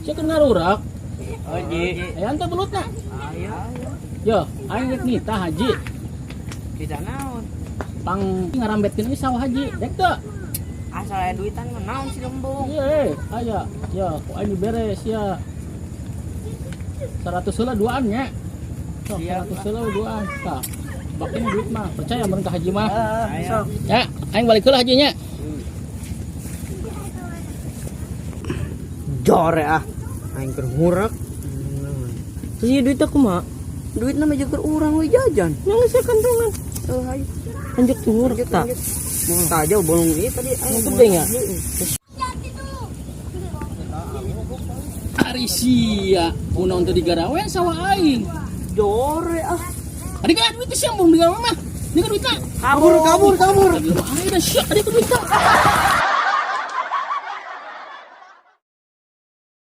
Sia keur ngarurak. Oh, Ji. Aya teu belutna? Ayo. Yo, aing rek nitah, Haji. Kita naon? Pang ngarambetkeun ieu sawah, Haji. Dek teu? Asal aya duitan mah naon sih lembung. Iya, eh, aya. Ya, ku aing diberes ya. 100 heula duaan nya. Sok. Siap. 100 heula duaan. Tah. Bakin duit mah, percaya meureun ka Haji mah. Ayo. Ya, aing balik heula, Haji, nya. Jore ah. Aing keur ngurek. Terus ieu duit aku mah. Duitna mah jeung keur urang we jajan. Yang geus kantongan. Heuh, hayu. Lanjut ngurek Lanjut, tak. lanjut. Tah jauh bolong ieu tadi aing. Gede nggak? Ari sia, kunaon teu digarawen sawah aing? Jore ah. Ari kan duit sia mun digarawen mah. Ini kan duitna. Kabur, kabur, kabur. Aing dah sia, ari kan duitna.